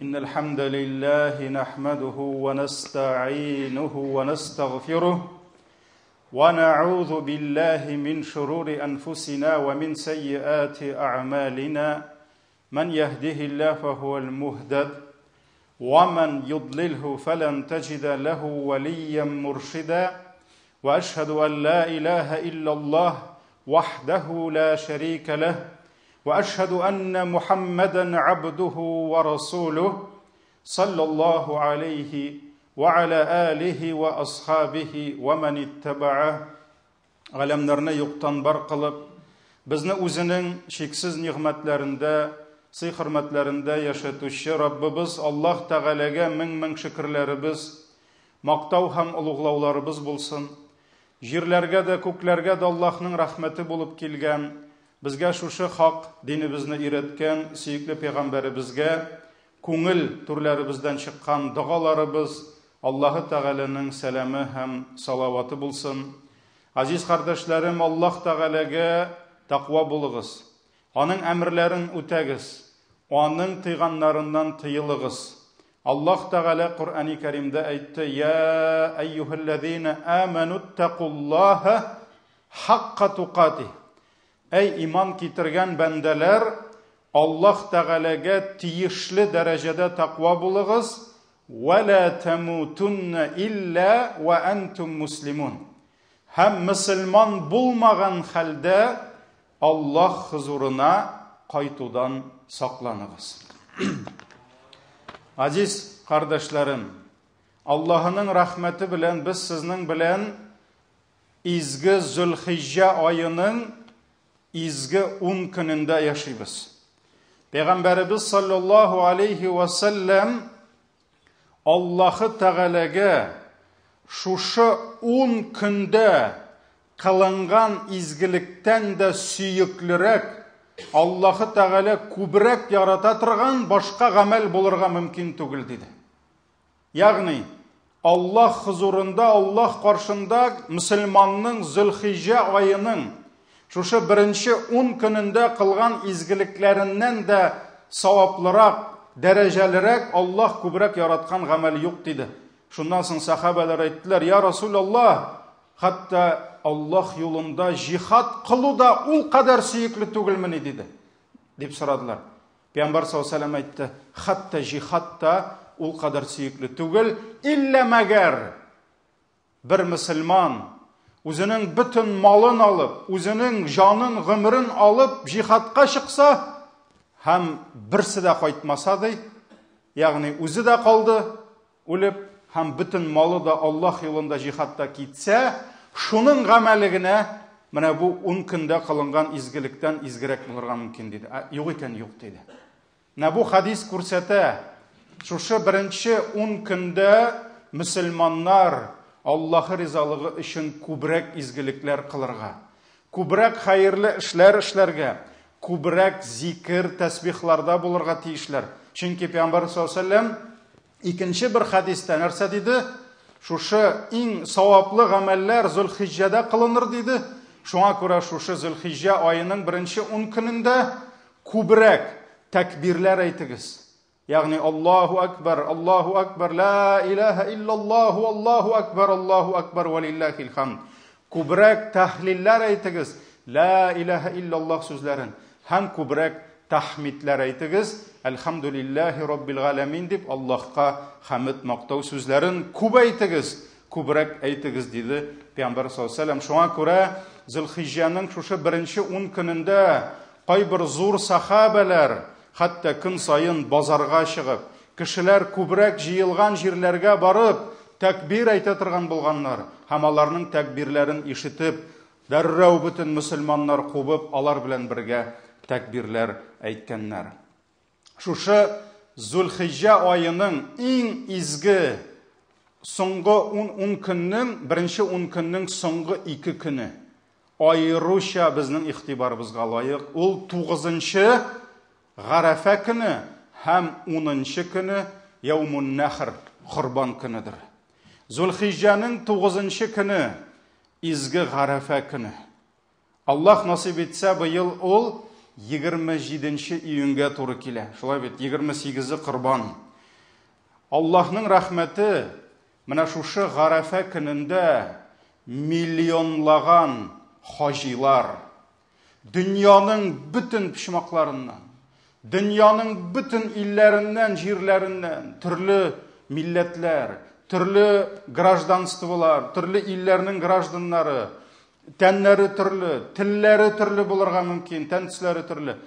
إن الحمد لله نحمده ونستعينه ونستغفره ونعوذ بالله من شرور أنفسنا ومن سيئات أعمالنا من يهده الله فهو المهتد ومن يضلله فلن تجد له وليا مرشدا وأشهد أن لا إله إلا الله وحده لا شريك له واشهد ان محمدا عبده ورسوله صلى الله عليه وعلى اله واصحابه ومن اتبعه. Галәмнәрне юктан бар кылып, безне үзенең чиксез нигъмәтләрендә, сый-хөрмәтләрендә яшәтүче Раббыбыз Аллаһ Тәгаләгә мең-мең шөкерләребез, мактау һәм олуглауларыбыз булсын. Җирләргә дә, күкләргә дә Аллаһның рәхмәте булып килгән, безгә шушы хак динебезне өйрәткән сөекле пәйгамбәребезгә күңел түрләребездән чыккан догаларыбыз, Аллаһы Тәгаләнең сәламе һәм салаваты булсын. Азиз кардәшләрем, Аллаһ Тәгаләгә тәкъва булыгыз. Аның әмерләрен үтәгез. Аның тыйганнарыннан тыелыгыз. Аллаһ Тәгалә Коръәни Кәримдә әйтте: "Я әйюһәлләзина аману тәкуллаһа хакка тукати". Әй иман китергән бәндәләр, Аллаһ Тәгаләгә тиешле дәрәҗәдә тәкъва булыгыз, "Ва ла тамутунна илля ва антум муслимун". Һәм мөселман булмаган хәлдә Аллаһ хозурына кайтудан сакланыгыз. Азиз кардәшләрем, Аллаһының рәхмәте белән без сезнең белән изге Зөлхиҗҗә аеның изге 10 көнендә яшибез. Пәйгамбәребез саллаллаһу алейхи ва саллям Аллаһы Тәгаләгә шушы 10 көндә кылынган изгелектән дә сөеклерәк, Аллаһы Тәгалә күбрәк ярата торган башка гамәл булырга мөмкин түгел, диде. Ягъни, Аллаһ хозурында, Аллаһ каршында мөселманның Зөлхиҗә аеның шушы беренче 10 көнендә кылган изгелекләреннән дә саваплырак, дәрәҗәлерәк, Аллаһ күбрәк яраткан гамәл юк, диде. Шуннан соң сахабәләр әйттеләр: "Я Расулаллаһ, хәтта Аллаһ юлында җихад кылу да ул кадәр сөекле түгелмени?" диде. Дип сорадылар. Пәйгамбәр саллаллаһу алейһи әйтте: "Хәтта җихад та ул кадәр сөекле түгел, иллә мәгәр бер мөселман үзенең бөтен малын алып, үзенең җанын, гомерен алып җихадка чыкса һәм берсе дә кайтмаса ди, ягъни үзе дә калды үлеп һәм бөтен малы да Аллаһ юлында җихадта китсә, шуның гамәле генә менә бу 10 көндә кылынган изгелектән изгерәк булырга мөмкин диде. Ә, юк икән, юк диде. Менә бу хадис күрсәтә, шушы беренче 10 көндә мөселманнар Аллаһы ризалыгы өчен күбрәк изгелекләр кылырга, күбрәк хәерле эшләр эшләргә, күбрәк зикер, тәсбихларда булырга тиешләр. Чөнки Пәйгамбәр саллаллаһу алейһи вәсәлләм икенче бер хадистә нәрсә диде? Шушы иң саваплы гамәлләр Зөлхиҗҗәдә кылыныр диде. Шуңа күрә шушы Зөлхиҗҗә аеның беренче 10 көнендә күбрәк тәкбирләр әйтегез. Ягъни Аллаһу акбар, Аллаһу акбар, ла илаһа иллаллаһу, Аллаһу акбар, Аллаһу акбар ва лиллахил хамд. Күбрәк тәһлилләр әйтегез, ла илаһа иллаллаһ сүзләрен һәм күбрәк тәхмидләр әйтегез, әлхәмдүлилләһи роббил галәмин дип Аллаһка хәмд мактау сүзләрен күп әйтегез, күбрәк әйтегез диде Пәйгамбәр саллаллаһу алейһи ва сәлләм. Шуңа күрә Зөлхиҗҗәнең шушы беренче 10 көнендә кайбер зур сахабәләр хәтта көн саен базарга чыгып, кешеләр күбрәк җыелган җирләргә барып, тәкбир әйтә торган булганнар һәм аларның тәкбирләрен ишетеп, дәррәү бөтен мөселманнар кубып, алар белән бергә тәкбирләр әйткәннәр. Шушы Зөлхиҗҗә аеның иң изге соңгы 10 көннең, беренче 10 көннең соңгы 2 көне аеруча безнең игътибарыбызга лаек. Ул 9-нчы Гарәфә көне һәм 10-нчы көне Яумун Нәхр, Корбан көнедер. Зөлхиҗҗәнең 9-нчы көне изге Гарәфә көне. Аллаһ насыйп итсә, быел ул 27 июньгә туры килә. Шулай бит, 28-е Корбан. Аллаһның рәхмәте менә шушы Гарәфә көнендә миллионлаган хаҗилар дөньяның бөтен почмакларыннан, дөньяның бөтен илләреннән, җирләреннән, төрле милләтләр, төрле гражданстволар, төрле илләрнең гражданнары, тәннәре төрле, телләре төрле булырга мөмкин, тән төсләре төрле.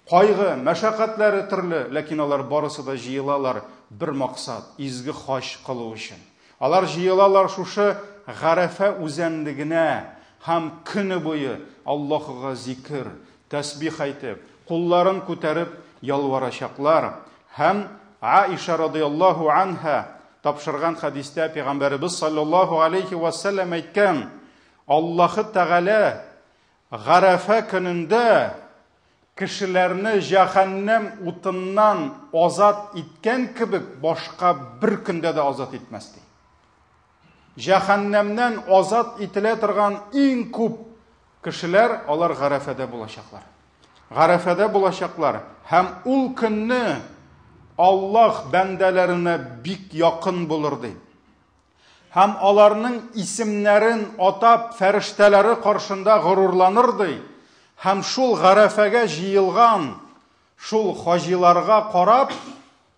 Кайгы, мәшәкатьләре төрле, ләкин алар барысы да җыелалар бер максат, изге хаҗ кылу өчен. Алар җыелалар шушы Гарәфә үзәнлегенә һәм көне буе Аллаһыга зикер, тәсбих әйтеп, кулларын күтәреп ялварачаклар. Һәм Аиша радыяллаһу анһа тапшырган хәдистә Пәйгамбәребез саллаллаһу алейхи ва саллям әйткән, Аллаһы Тәгалә Гарәфә көнендә кешеләрне җәһәннәм утыннан азат иткән кебек башка бер көндә дә азат итмәс ди. Җәһәннәмнән азат ителә торган иң күп кешеләр алар Гарәфәдә булачаклар. Гарәфәдә булачаклар һәм ул көнне Аллаһ бәндәләренә бик якын булыр ди. Һәм аларның исемнәрен атап фәрештәләре каршында горурланыр ди. Һәм шул Гарәфәгә җыелган шул хаҗиларга карап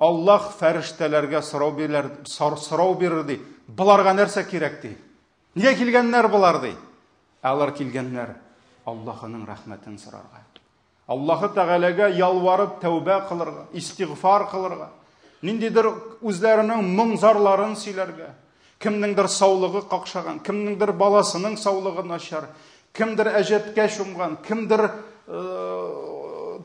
Аллаһ фәрештәләргә сорау бирер, сорау бирер ди. Боларга нәрсә кирәк ди? Нигә килгәннәр болар ди? Ә алар килгәннәр Аллаһының рәхмәтен сорарга. Аллаһы Тәгаләгә ялварып тәүбә кылырга, истигъфар кылырга, ниндидер үзләренең моң-зарларын сөйләргә, кемнеңдер саулыгы какшаган, кемнеңдер баласының саулыгы начар, кемдер әҗәткә чумган, кемдер э,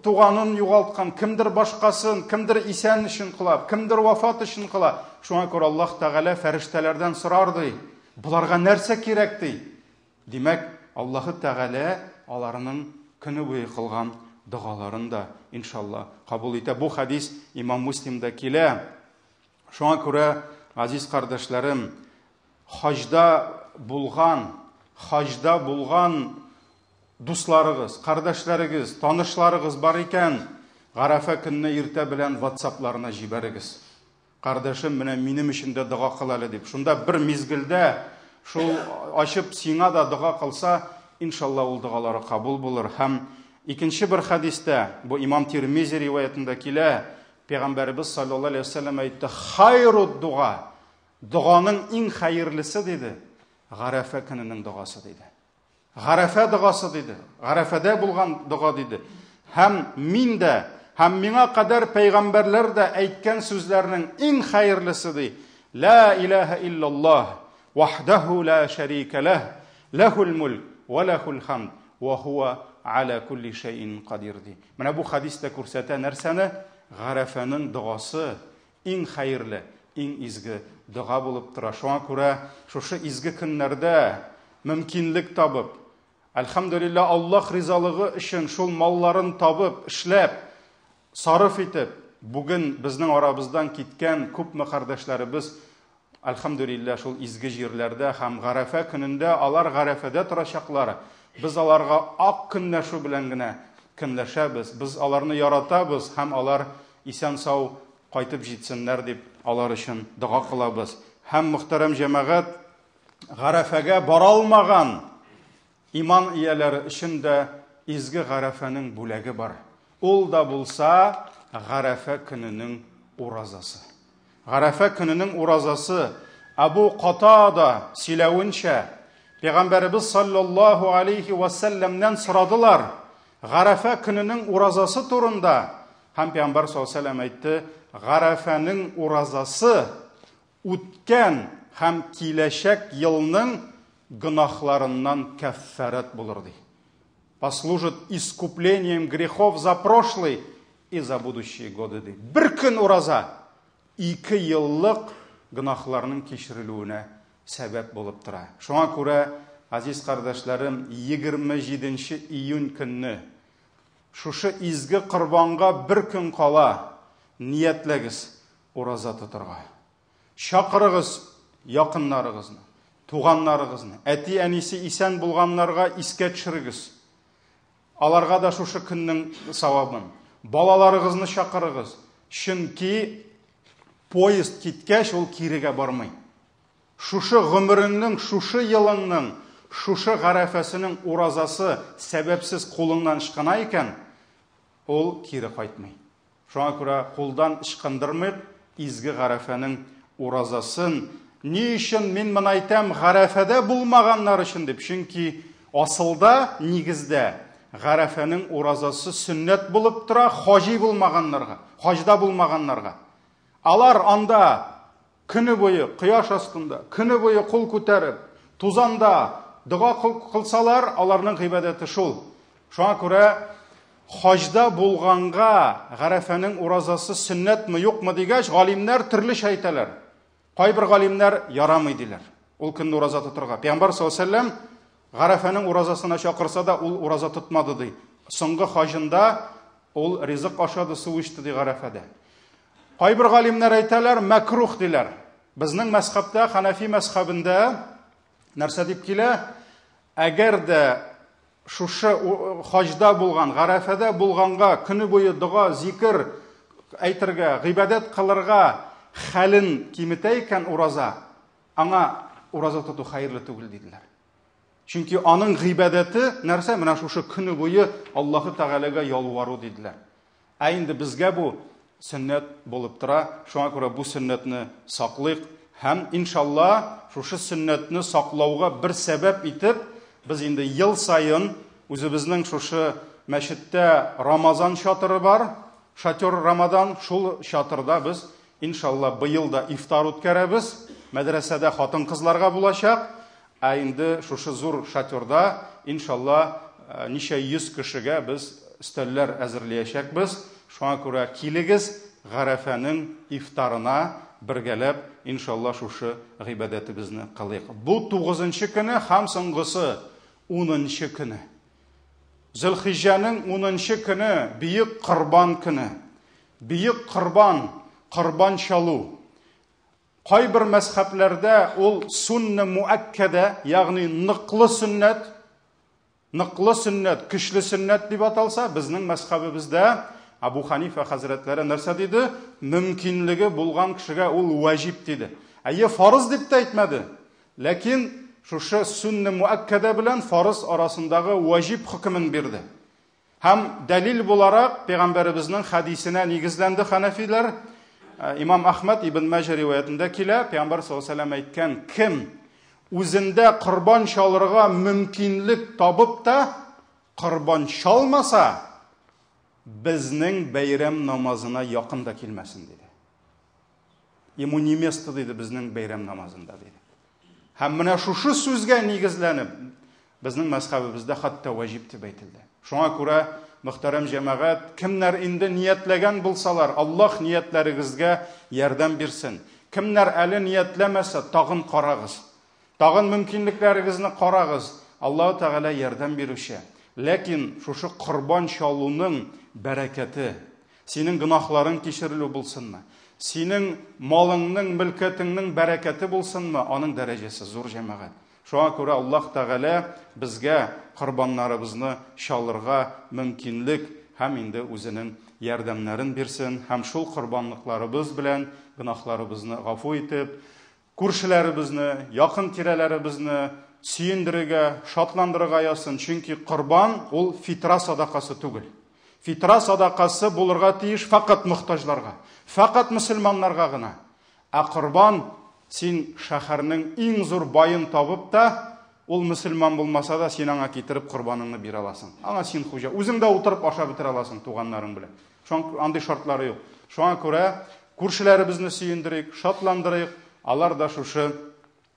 туганын югалткан, кемдер башкасын, кемдер исән өчен кыла, кемдер вафат өчен кыла. Шуңа күрә Аллаһ Тәгалә фәрештәләрдән сорар ди. Боларга нәрсә кирәк ди? Димәк, Аллаһы Тәгалә аларның көне буе кылган догаларын да, иншалла, кабул итә. Бу хәдис Имам Муслимда килә. Шуңа күрә, газиз кардәшләрем, хаҗда булган, хаҗда булган дусларыгыз, кардәшләрегез, танышларыгыз бар икән, Гарәфә көнне иртә белән WhatsApp-ларына җибәрегез. Кардәшем, менә минем өчен дә дога кыл әле дип. Шунда бер мизгелдә шул ачып сиңа да дога кылса, иншалла ул догалары кабул булыр. Һәм икенче бер хәдистә, бу имам Тирмизи риваятендә килә, Пәйгамбәребез саллаллаһу алейһи вәсәлләм әйтте, хайру дуга, доганың иң хәерлесе диде, Гарәфә көненең догасы диде. Гарәфә догасы диде. Гарәфәдә булган дога диде. Һәм мин дә, һәм миңа кадәр пәйгамбәрләр дә әйткән сүзләрнең иң хәерлесе ди. Ла илаһа иллаллаһ, вахдаху ла шәрика ләһ, ләһул мулк ва ләһул хамд, ва хуа аля кулли шәйин кадир ди. Менә бу хадис тә күрсәтә нәрсәне? Гарәфәнең догасы Иң хәерле, иң изге дога булып тора. Шуңа күрә шушы изге көннәрдә мөмкинлек табып, әлхәмдүлилләһ, Аллаһ ризалыгы өчен шул малларын табып, эшләп, сарыф итеп, бүген безнең арабыздан киткән күпме кардәшләребез, әлхәмдүлилләһ, шул изге җирләрдә һәм Гарәфә көнендә алар Гарәфәдә торачаклар. Без аларга ак көнләшү белән генә көнләшәбез. Без аларны яратабыз һәм алар исән-сау кайтып җитсеннәр дип алар өчен дога кылабыз. Һәм мөхтәрәм җәмәгать, Гарәфәгә бара алмаган иман ияләре өчен дә изге Гарәфәнең бүләге бар. Ул да булса Гарәфә көненең уразасы. Гарәфә көненең уразасы Абу Катада сөйләвенчә, Пәйгамбәребез саллаллаһу алейхи ва сәлләмнән сорадылар Гарәфә көненең уразасы турында. Һәм Пәйгамбәр саллаллаһу алейһи ва сәлләм әйтте, Гарәфәнең уразасы үткән һәм киләчәк елның гөнаһларыннан кәффәрәт булыр ди. Послужит искуплением грехов за прошлый и за будущие годы ди. Бер көн ураза ике еллык гөнаһларның кичерелүенә сәбәп булып тора. Шуңа күрә, газиз кардәшләрем, 27 июнь көнне шушы изге корбанга бер көн кала ниятләгез ураза тотырга. Чакырыгыз якыннарыгызны, туганнарыгызны, әти-әнисе исән булганнарга искә төшерегез. Аларга да шушы көннең савабын. Балаларыгызны чакырыгыз. Чөнки Поезд киткәч, ул кирегә бармый. Шушы гомереңнең, шушы елыңның, шушы Гарәфәсенең уразасы сәбәпсез кулыңнан ычкына икән, ул кире кайтмый. Шуңа күрә кулдан ычкындырмыйк изге Гарәфәнең уразасын. Ни өчен мин моны әйтәм Гарәфәдә булмаганнар өчен дип? Чөнки асылда, нигездә Гарәфәнең уразасы сөннәт булып тора хаҗи булмаганнарга, хаҗда булмаганнарга. Алар анда көне буе кояш астында, көне буе кул күтәреп, тузанда дога кылсалар, аларның гыйбадәте шул. Шуңа күрә хаҗда булганга Гарәфәнең уразасы сөннәтме, юкмы дигәч, галимнәр төрлечә әйтәләр. Кайбер галимнәр ярамый диләр. Ул көнне ураза тотырга. Пәйгамбәр саллаллаһу алейһи ва сәлләм Гарәфәнең уразасына чакырса да, ул ураза тотмады ди. Соңгы хаҗында ул ризык ашады, су эчте ди Гарәфәдә. Кайбер галимнәр әйтәләр, мәкрух диләр. Безнең мәзхәбтә, Ханафи мәзхәбендә нәрсә дип килә? Әгәр дә шушы хаҗда булган, Гарәфәдә булганга көне буе дога, зикер әйтергә, гыйбадәт кылырга хәлен киметә икән ураза, аңа ураза тоту хәерле түгел диделәр. Чөнки аның гыйбадәте нәрсә? Менә шушы көне буе Аллаһы Тәгаләгә ялвару диделәр. Ә инде безгә бу сөннәт булып тора. Шуңа күрә бу сөннәтне саклыйк һәм иншалла шушы сөннәтне саклауга бер сәбәп итеп без инде ел саен үзебезнең шушы мәчеттә Рамазан чатыры бар, шатер Рамадан, шул чатырда без иншалла быел да ифтар үткәрәбез. Мәдрәсәдә хатын-кызларга булачак. Ә инде шушы зур шатерда, иншалла, ничә йөз кешегә без өстәлләр әзерләячәкбез. Шуңа күрә килегез Гарәфәнең ифтарына бергәләп, иншалла, шушы гыйбадәтебезне кылыйк. Бу 9 көне һәм соңгысы 10 көне. Зөлхиҗҗәнең 10 көне бөек корбан көне. Бөек корбан, корбан чалу. Кайбер мәзхәбләрдә ул сунна муаккада, ягъни ныклы сөннәт, ныклы сөннәт, көчле сөннәт дип аталса, безнең мәзхәбебездә Абу Ханифа хәзрәтләре нәрсә диде? Мөмкинлеге булган кешегә ул ваҗиб диде. Әйе, фарыз дип тә әйтмәде. Ләкин шушы сунна муаккада белән фарыз арасындагы ваҗиб хөкемен бирде. Һәм дәлил буларак пәйгамбәребезнең хәдисенә нигезләнде ханафиләр. Имам Ахмад ибн Маҗа риваятендә килә, пәйгамбәр саллаллаһу алейһи ва сәлләм әйткән, кем үзендә корбан чалырга мөмкинлек табып та корбан чалмаса, безнең бәйрәм намазына якын да килмәсен диде. Ему не место диде безнең бәйрәм намазында диде. Һәм менә шушы сүзгә нигезләнеп, безнең мәзхәбебездә хәтта ваҗиб дип әйтелде. Шуңа күрә, мөхтәрәм җәмәгать, кемнәр инде ниятләгән булсалар, Аллаһ ниятләрегезгә ярдәм бирсен. Кемнәр әле ниятләмәсә, тагын карагыз. Тагын мөмкинлекләрегезне карагыз. Аллаһ Тәгалә ярдәм бирүче. Ләкин шушы корбан чалуның бәрәкәте, синең гөнаһларың кичерелү булсынмы, синең малыңның, мөлкәтеңнең бәрәкәте булсынмы, аның дәрәҗәсе зур җәмәгать. Шуңа күрә Аллаһ Тәгалә безгә корбаннарыбызны чалырга мөмкинлек һәм инде үзенең ярдәмнәрен бирсен һәм шул корбанлыкларыбыз белән гөнаһларыбызны гафу итеп, күршеләребезне, якын тирәләребезне сөендерергә, шатландырырга язсын. Чөнки корбан ул фитра садакасы түгел. Фитра садакасы булырга тиеш фақат мохтаҗларга, фақат мөселманнарга гына. Ә корбан син шәһәрнең иң зур баен табып та, ул мөселман булмаса да, син аңа китереп корбаныңны бирә аласың. Аңа син хуҗа. Үзең дә утырып ашап бетерә аласың туганнарың белән. Шуңа андый шартлары юк. Шуңа күрә күршеләребезне сөендерик, шатландырыйк. Алар да шушы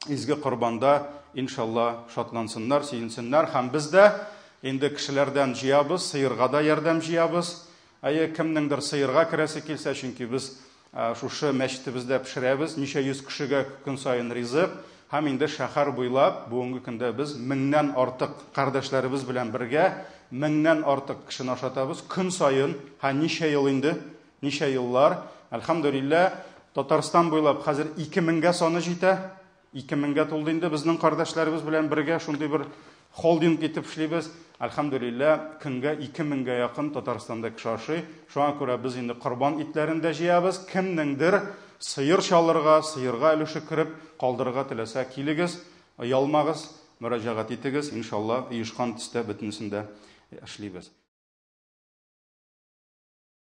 изге корбанда иншалла шатлансыннар, сөенсеннәр һәм без дә инде кешеләрдән җыябыз, сыерга да ярдәм җыябыз. Әйе, кемнеңдер сыерга керәсе килсә, чөнки без шушы мәчетебездә пешерәбез, ничә йөз кешегә көн саен ризык, һәм инде шәһәр буйлап бүгенге көндә без меңнән артык кардәшләребез белән бергә меңнән артык кешене ашатабыз көн саен, һәм ничә ел инде, ничә еллар, әлхәмдүлилләһ, Татарстан буйлап хәзер 2000-гә саны җитә. 2000-гә тулды инде безнең кардәшләребез белән бергә шундый бер холдинг итеп эшлибез. Әлхәмдүлилләһ, көнгә 2000-гә якын Татарстанда кеше ашый. Шуңа күрә без инде корбан итләрен дә җыябыз. Кемнеңдер сыер чалырга, сыерга өлеше кереп калдырырга теләсә, килегез, оялмагыз, мөрәҗәгать итегез, иншалла, оешкан төстә бөтенесен дә эшлибез.